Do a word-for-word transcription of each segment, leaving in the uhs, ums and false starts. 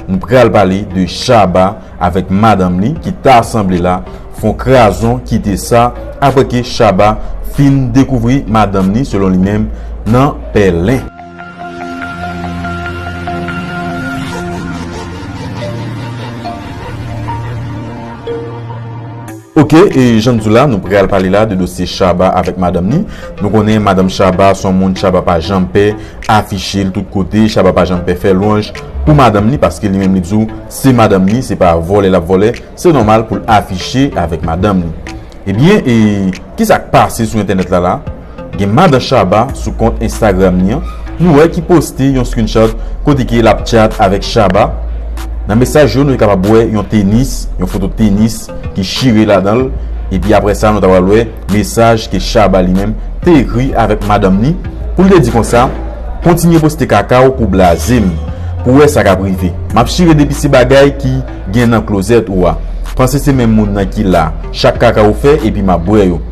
Nou pral pale de Shabba avèk madanm li ki ta sanble la fè yon krazon kite sa apre ke Shabba fin dekouvri madanm li, selon li menm, nan pèlen. Ok, e jan n di w la, nou pral pale la de dosye Shabba avèk madanm li. Nou konnen madanm Shabba se yon moun Shabba pa janm pè afiche l tout kote, Shabba pa janm pè fè lwanj pou madanm li, paske li menm li di w se madanm li, se pa vòlè l ap vòlè, se nòmal pou l afiche avèk madanm li. Ebyen, e kisa k pase sou entènèt la la? Gen madan Shabba sou kont Instagram li an, nou wè ki poste yon screenshot kote ke l ap tchat avèk Shabba. Nan mesaj yo, nou te kapab wè yon tenis, yon foto tenis ki chire ladan l. Epi apre sa, nou ta pral wè mesaj ke Shabba li menm te ekri avèk madanm li, pou l te di konsa, kontinye poste kaka w pou blaze m, pou wè sa k ap rive. M ap chire depi se bagay ki gen nan klozèt ou a. Panse se menm moun nan ki la. Chak kaka ou fè, epi m ap bwè yo.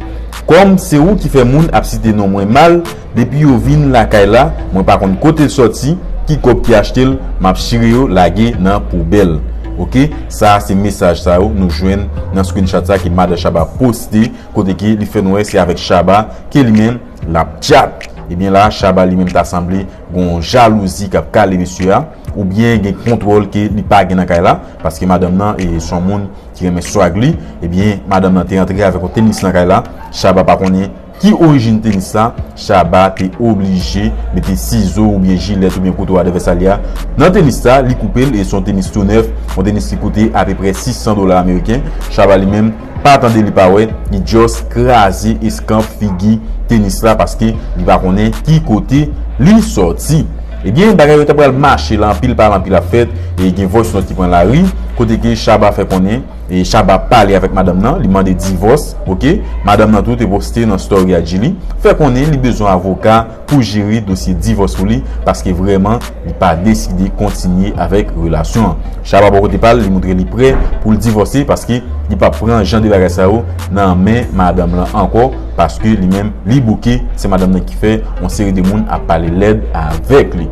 Kòm se ou ki fè moun ap site non mwen mal, depi yo vin lakay la, mwen pa konn kote l sòti, ki kòb ki achte l, m ap chire yo lage nan poubèl. Ok, sa a se mesaj sa yo nou jwenn nan screenshot sa ke madan Shabba poste, kote ke li fè n wè se avèk Shabba ke li menm l ap tchat. Ebyen la, Shabba li menm ta sanble gen yon jalouzi k ap kale mesye a, oubyen gen kontwòl ke li pa gen nan kay la, paske madanm nan e se yon moun ki renmen swag li. Ebyen, madanm nan te antre avèk yon tenis nan kay la. Shabba pa konnen ki orijin tenis la. Shabba te oblije mete sizo oubyen jilèt oubyen kouto advèsa li a nan tenis la. Li koupe l e se yon tenis tou nèf, yon tenis ki koute apeprè sis san dola ameriken. Shabba li menm pa tande li pa wè, li just kraze eskanp figi tenis la paske li pa konnen ki kote li sòti. Ebyen, bagay yo ta pral mache la, anpil pale, anpil ap fèt, e gen voice note ki pran lari, kote ke Shabba fè konnen, e Shabba pale avèk madanm nan, li mande divòs, ok? Madanm nan tou te poste nan story I G li, fè konnen li bezwen avoka pou jere dosye divòs pou li, paske vrèman, li pa deside kontinye avèk relasyon an. Shabba bò kote pa l, li montre li prè pou l divòse, paske li p ap pran jan de bagay sa yo nan men madanm lan ankò, paske li menm, li bouke, se madanm nan ki fè yon seri de moun ap pale lèd avèk li.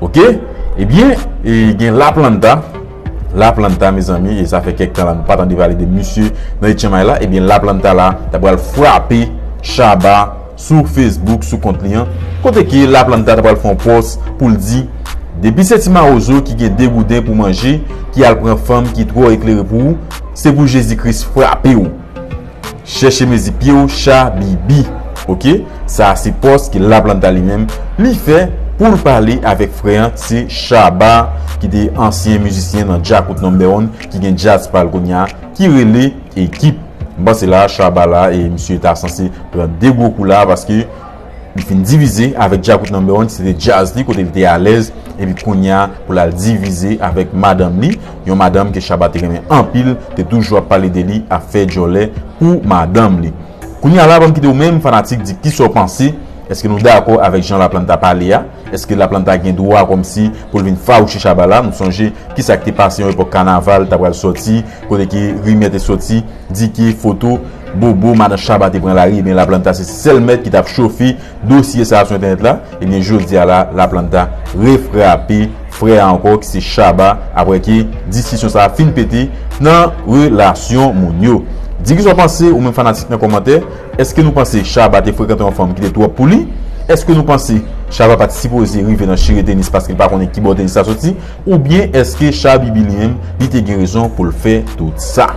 Ok? Ebyen, e gen Laplanta. Laplanta, mezanmi, e sa fè kèk tan la nou pa tande pale de misye nan H M I la. Ebyen, Laplanta la, ta pral frape Shabba sou Facebook, sou kont li an, kote ke Laplanta ta pral fè yon pòs pou l di, depi se ti mawozo ki gen de gouden pou manje, ki al pran fanm ki twò eklere pou ou, se pou Jezi Kris frape w. Chèche mezi pye w, Shabibi. Ok? Sa a se pòs ke Laplanta li menm, li fè pou l pale avèk frè an, se Shabba, ki te ansyen mizisyen nan Djakout Number One, ki gen djaz pa l kounye a, ki rele Ekip. M panse la, Shabba la, e misye ta sanse pran de gwo kou la, paske li fin divize avèk Djakout Number One, ki se te djaz li, kote li te alèz, epi kounye a, pou l al divize avèk madanm li, yon madanm ke Shabba te renmen anpil, te toujou ap pale de li, ap fè djòlè pou madanm li. Kounye a la, ban m kite w menm, fanatik, di kisa w panse. Èske nou dakò avèk jan Laplanta pale a? Èske Laplanta gen dwa kòmsi pou l vin fawouche Shabba la? Nou sonje kisa k te pase yon epòk kanaval ta pral sòti, kote ke rimè te sòti, di ke foto bobo madan Shabba te pran lari, ebyen Laplanta se sèl mèt ki t ap chofe dosye sa a sou entènèt la. Ebyen jodi a la, Laplanta refrape frè a ankò, ki se Shabba, apre ke diskisyon sa a fin pete nan relasyon moun yo. Di kisa w panse, ou menm fanatik, nan kòmantè. Èske nou panse Shabba te frekante yon fanm ki te twòp pou li? Èske nou panse Shabba pa t sipoze rive nan chire tenis paske l pa konnen ki bò tenis la soti? Oubyen èske Shabibi li menm, li te gen rezon pou l fè tout sa?